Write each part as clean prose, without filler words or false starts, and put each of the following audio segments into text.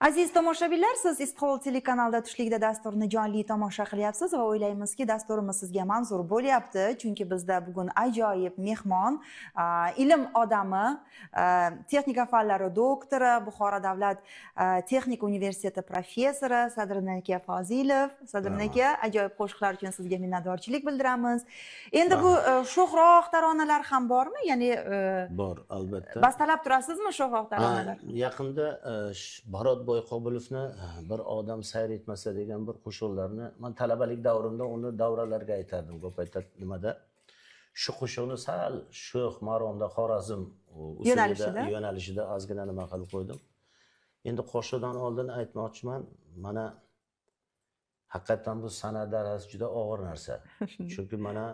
Aziz tomoshabinlar, siz Istiqlol telekanalida tushlikda dasturini jonli tomosha qilyapsiz va o'ylaymizki, dasturimiz sizga manzur bo'lyapti, chunki bizda bugun ajoyib mehmon, ilm odami, texnika fanlari doktori, Buxoro davlat texnika universiteti professori Sadriddin aka Fozilov. Sadriddin aka, ajoyib qo'shiqlar uchun sizga minnatdorchilik bildiramiz. Endi bu sho'xroq taronalar ham bormi? Ya'ni bor, albatta. Bastalab turasizmi sho'xroq taronalar? Yaqinda Barot Boyqobilovni bir odam sayr etmasa degan bir qo'shiqlarni men talabalik davrimda uni davralarga aytardim. Ko'p aytadi nimada? Shu qo'shiqni sal sho'x maromda Xorazm yo'nalishida ozgina nima qilib qo'ydim. Endi qo'shiqdan oldin aytmoqchiman, mana haqiqatan bu san'at darasi juda og'ir narsa. Chunki mana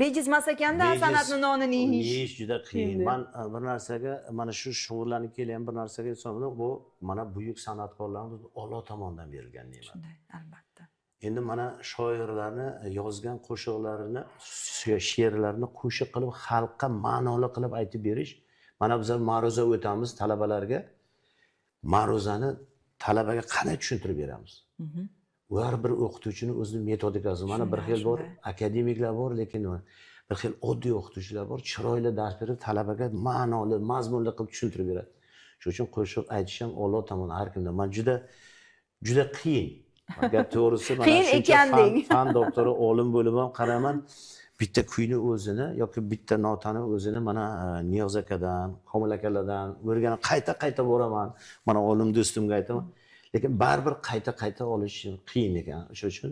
bejiz emas ekanda san'atni nonini yeyish juda qiyin. Men bir narsaga mana shu shug'ullanib kelyapman, bir narsaga hisoblanib, bu mana buyuk san'atkorlarimiz Alloh tomonidan berilgan ne'mat. Shunday, albatta. Endi mana shoirlarni yozgan qo'shiqlarini, she'rlarini qo'shiq qilib xalqqa ma'noli qilib aytib berish. Mana biz ma'ruza o'tamiz talabalarga. Ma'ruzani talabaga qanday tushuntirib beramiz? Ular bir o'qituvchining o'zining metodikasi. Mana bir xil bor, akademiklar bor, lekin bir xil oddiy o'qituvchilar bor, chiroyli dars berib talabaga ma'noli, mazmunli qilib tushuntirib beradi. Shuning uchun qo'shiq aytish ham Alloh tomonidan har kimdan. Man juda juda qiyin. Gap to'g'risi, mana shuncha fan doktori, olim bo'lib ham qaraman, bitta kuyni o'zini yoki bitta notani o'zini mana Niyoz akadan, Komil akalardan o'rganib qayta-qayta boraman. Mana olim do'stimga aytaman. Lekin baribir qayta-qayta olish qiyin ekan. O'sha uchun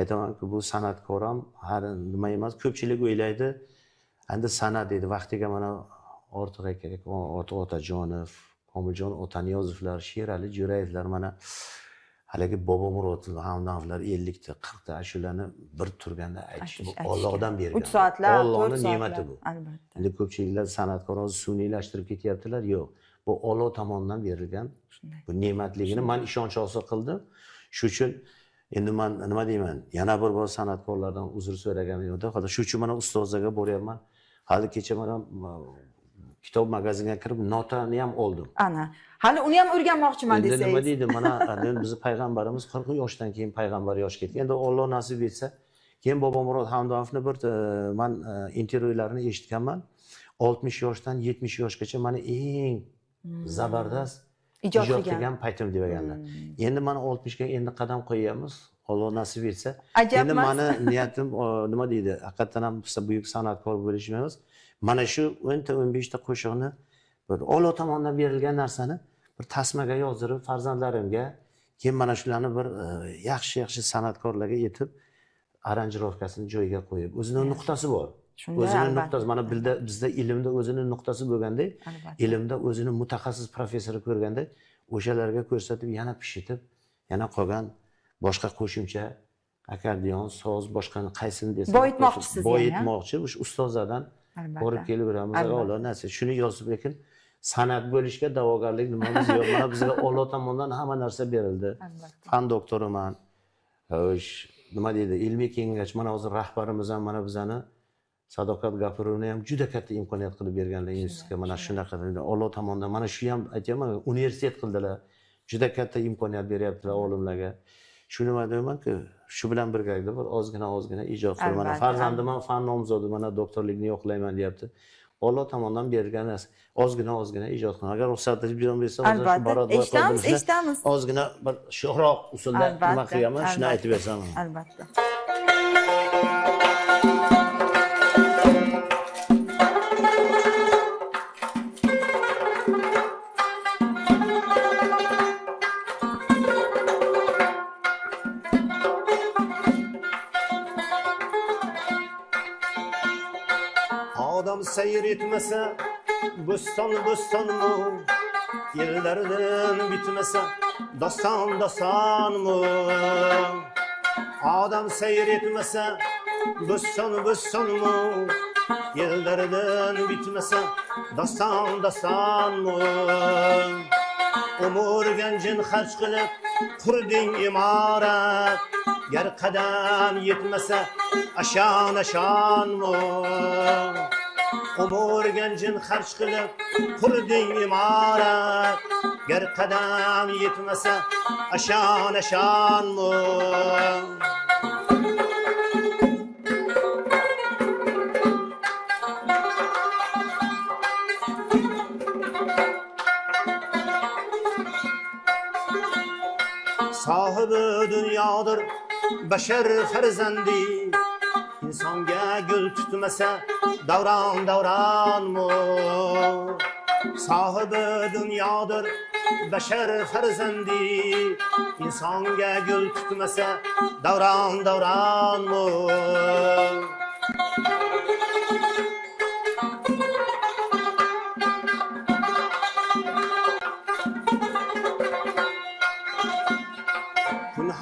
aytamanki, bu san'atkor ham har nima emas, ko'pchilik o'ylaydi, endi san'at deydi. Vaqtiga mana Ortiq aka, Ortiq Otajonov, Komiljon Otaniyozovlar, Sherali Jo'rayevlar, mana haligi Bobomurod Hamdamlar 50 ta, 40 ta shularni bir turganda aytish bu Allohdan berilgan. 3 soatlab, Allohning ne'mati bu. Albatta. Endi ko'pchiliklar san'atkor hozir sun'iylashtirib ketyaptilar. Yo'q. Bu Alloh tomonidan berilgan bu ne'matligini men ishonch hosil qildim. Shu uchun endi men nima deyman, yana bir bor san'atkorlardan uzr so'raganim yo'qda. Hozir shu uchun mana ustozlarga boryapman. Hali kecha mana kitob magazinga kirib notani ham oldim. Ana, hali uni ham o'rganmoqchiman desangiz. Endi nima deydi, mana bizni payg'ambarimiz 40 yoshdan keyin payg'ambar yosh ketgan. Endi Alloh nasib etsa, keyin Bobomurod Hamdomovni bir men intervyularini eshitganman. 60 yoshdan 70 yoshgacha mana eng zabardast ijod qilgan paytim deb ekanlar. Endi mana 60 ga endi qadam qo'yamiz. Alloh nasib etsa. Endi meni niyatim nima deydi, haqiqatan ham buyuk san'atkor bo'lish emas. Mana shu 10 ta 15 ta qo'shiqni bir Alloh tomonidan berilgan narsani bir tasmaga yozdirib farzandlarimga, keyin mana shularni bir yaxshi-yaxshi san'atkorlarga yetib aranjirovkasini joyiga qo'yib, o'zining nuqtasi bor. O'zining nuqtasi, mana bizda ilmda o'zining nuqtasi bo'lgandek, ilmda o'zini mutaxassis professori ko'rganda o'shalarga ko'rsatib, yana pishitib, yana qolgan boshqa qo'shimcha akordeon, soz, boshqani qaysini desam boyitmoqchisiz, boyitmoqchi, o'sha ustozlardan borib kelib beramiz. Alloh nasib shuni yozib, lekin san'at bo'lishga da'vogarlik nimamiz yo'q. Mana bizga Alloh tomonidan hamma narsa berildi. Fan doktoriman. Xo'sh, nima deydi, ilmiy kengash, mana hozir rahbarimiz ham mana bizani Sadoqat Gafurovni ham juda katta imkoniyat qilib berganlar institutga. Mana shunaqa Alloh tomonidan mana shu ham aytyapman, universitet qildilar. Juda katta imkoniyat beryaptilar olimlarga. Shu nima deymanki, shu bilan birgalikda bir ozgina ijod qilib, mana farzandim ham fan nomzodi, mana doktorlikni yoqlayman deyapti. Alloh tomonidan berilgan narsa, ozgina ijod qilib. Agar ruxsat bersa, hozir shu Barot eshitamiz. Ozgina bir sho'xroq usulda nima qilyapman, shuni aytib bersam. Albatta. Seyir etmese bo'ston bo'stonmu, yillardan bitmese doston dostonmu. Odam seyir etmese bo'ston bo'stonmu, yillardan bitmese doston dostonmu. Umr ganjin xarj qilib qurding imorat, gar qadam yetmasa ashon ashonmu. Umr ganjin xarj qilib qurding imorat. Gar qadam yetmasa ashon ashonmu? Sahibi dunyodir bashar farzandi, insonga gul tutmasa davron davronmu? Sahibi dunyodir bashar farzandi, insonga gul tutmasa davron davronmu?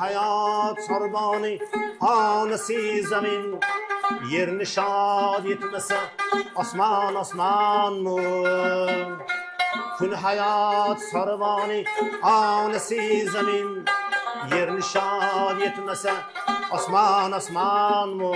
Hayot sorboni onasi zamin, yerni shod etmasa osmon osmonmu? Kun hayot sorboni onasi zamin, yerni shod etmasa osmon osmonmu?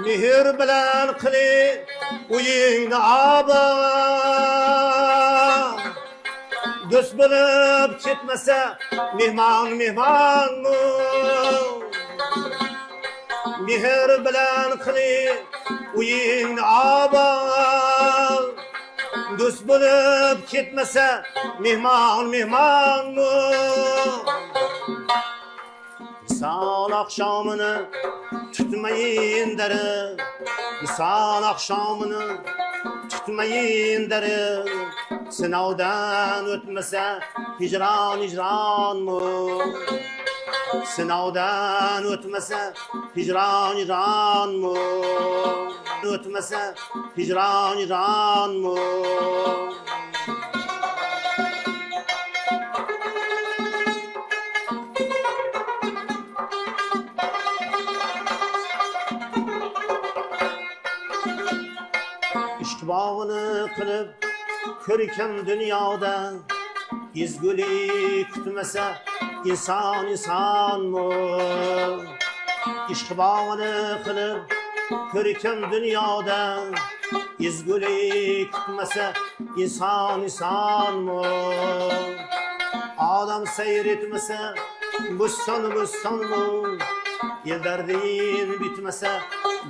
Mehr bilan qiling uyingni obod, do'st bo'lib ketmasa mehmon mehmonmu? Mehr bilan qiling uyingni obod, do'st bo'lib ketmasa mehmon mehmonmu? Visol oqshomini tutmayin dari, visol oqshomini tutmayin dari, sinovdan o'tmasa hijron hijronmu? Sinovdan o'tmasa hijron hijronmu? O'tmasa hijron hijronmu? Bog'ini qilib ko'rkam dunyoda, ezgulik kutmasa inson insonmu? Ishq bog'ini qilib ko'rkam dunyoda, ezgulik kutmasa inson insonmu? Odam sayr etmasa bo'ston bo'stonmu? El dardin bitmasa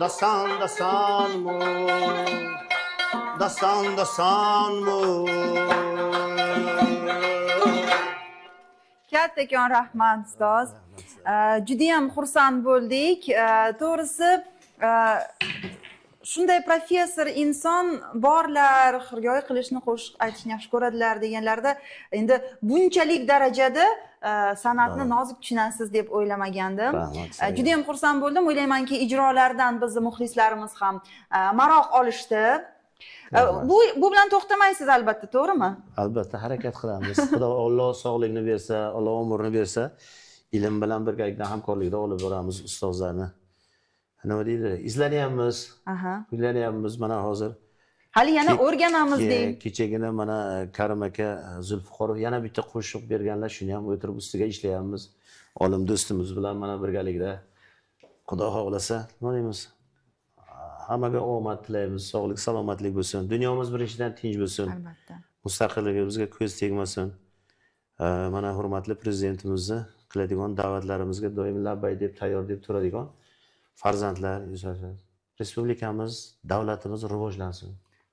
doston dostonmu? Dastan dastonmu? Kattakon rahmat ustoz. Judayam xursand bo'ldik. To'g'risi shunday professor inson borlar, xirgoyi qilishni, qo'shiq aytishni yaxshi ko'radilar deganlarda, endi bunchalik darajada san'atni nozik tushunasiz deb o'ylamagandim. Juda ham xursand bo'ldim. O'ylaymanki, ijrolardan bizni muxlislarimiz ham maroq olishdi. Bu bilan to'xtamaysiz albatta, to'g'rimi? Albatta harakat qilamiz. Xudo Alloh sog'likni bersa, Alloh umrni bersa, ilm bilan birgalikda hamkorlikda olib boramiz ustozlarni. Nima deydi? Izlanyapmiz. Izlanyapmiz mana hozir. Hali yana o'rganamiz deng. Kechagina mana Karim aka Zulfiqorov yana bitta qo'shiq berganlar, shuni ham o'tirib ustiga ishlayapmiz. Olim do'stimiz bilan mana birgalikda. Xudo xohlasa, nima deymiz? Hammaga omad tilaymiz, sog'lik, salomatlik bo'lsin. Dunyomiz birinchidan tinch bo'lsin. Albatta. Mustaqilligimizga ko'z tegmasin. Mana hurmatli prezidentimizni qiladigan da'vatlarimizga doim labbay deb tayyor deb turadigan farzandlar, respublikamiz, davlatimiz rivojlansin.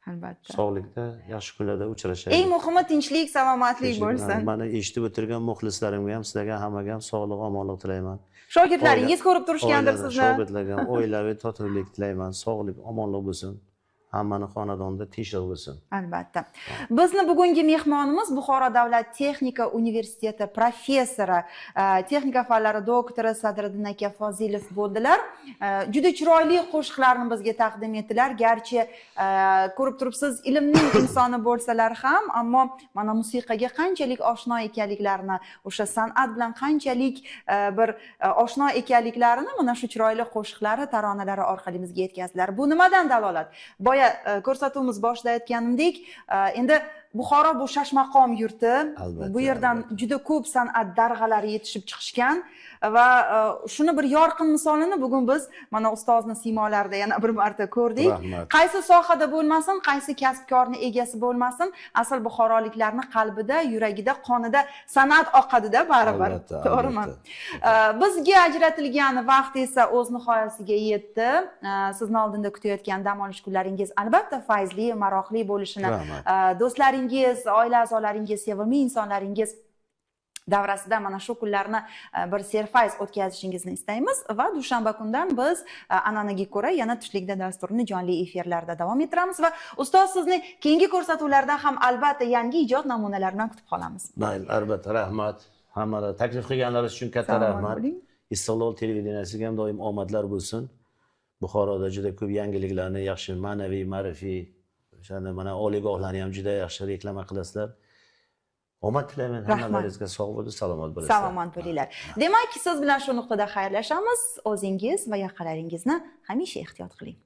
Albatta. Sog'likda, yaxshi kunlarda uchrashaylik. Eng muhimi tinchlik, salomatlik bo'lsin. Mana eshitib o'tirgan muxlislarimga ham, sizlarga hammaga ham sog'lik, omonlik tilayman. Shogirdlaringiz ko'rib turishgandir sizni. Shogirdlarga ham oilaviy totuvlik tilayman. Sog'lik, omonlik bo'lsin. Hammani xonadonida tinchlik bo'lsin. Albatta. Bizni bugungi mehmonimiz Buxoro davlat texnika universiteti professori, texnika fanlari doktori Sadriddin aka Fozilov bo'ldilar. Juda chiroyli qo'shiqlarni bizga taqdim etdilar. Garchi ko'rib turibsiz, ilmning insoni bo'lsalar ham, ammo mana musiqaga qanchalik oshno ekanliklarini, o'sha san'at bilan qanchalik bir oshno ekanliklarini mana shu chiroyli qo'shiqlari, taronalari orqali bizga yetkazdilar. Bu nimadan dalolat? Boya Boya ko'rsatuvimiz boshida aytganimdek, endi Buxoro bu shashmaqom yurti. Albatta, Bu yerdan albatta. juda ko'p san'at darg'alari yetishib chiqishgan va shuni bir yorqin misolini bugun biz mana ustozni siymolarida yana bir marta ko'rdik. Rahmat. Qaysi sohada bo'lmasin, qaysi kasb-korni egasi bo'lmasin, asl buxoroliklarni qalbida, yuragida, qonida san'at oqadida baribir. Albatta, To'g'rimi? albatta. Bizga ajratilgan vaqt esa o'z nihoyasiga yetdi. Sizni oldinda kutayotgan dam olish kunlaringiz albatta fayzli, maroqli bo'lishini, Rahmat. do'stlaringiz, oila a'zolaringiz, sevimli insonlaringiz davrasida mana shu kunlarni bir serfayz o'tkazishingizni istaymiz va dushanba kundan biz an'anaga ko'ra yana tushlikda dasturini jonli efirlarda davom ettiramiz va ustoz sizni keyingi ko'rsatuvlarda ham albatta yangi ijod namunalari bilan kutib qolamiz. Mayli, albatta, rahmat. Hammalar taklif qilganlaringiz uchun katta Salomat rahmat. bo'ling. Istiqlol televideniyasiga ham doim omadlar bo'lsin. Buxoroda juda ko'p yangiliklarni, yaxshi ma'naviy, ma'rifiy, o'shani mana oliygohlarni ham juda yaxshi reklama qilasizlar. Omad tilayman Rahmat. hammalaringizga, sog' bo'lib, salomat bo'lasizlar. Salomat bo'linglar. Demak, siz bilan shu nuqtada xayrlashamiz. O'zingiz va yaqinlaringizni hamisha ehtiyot qiling.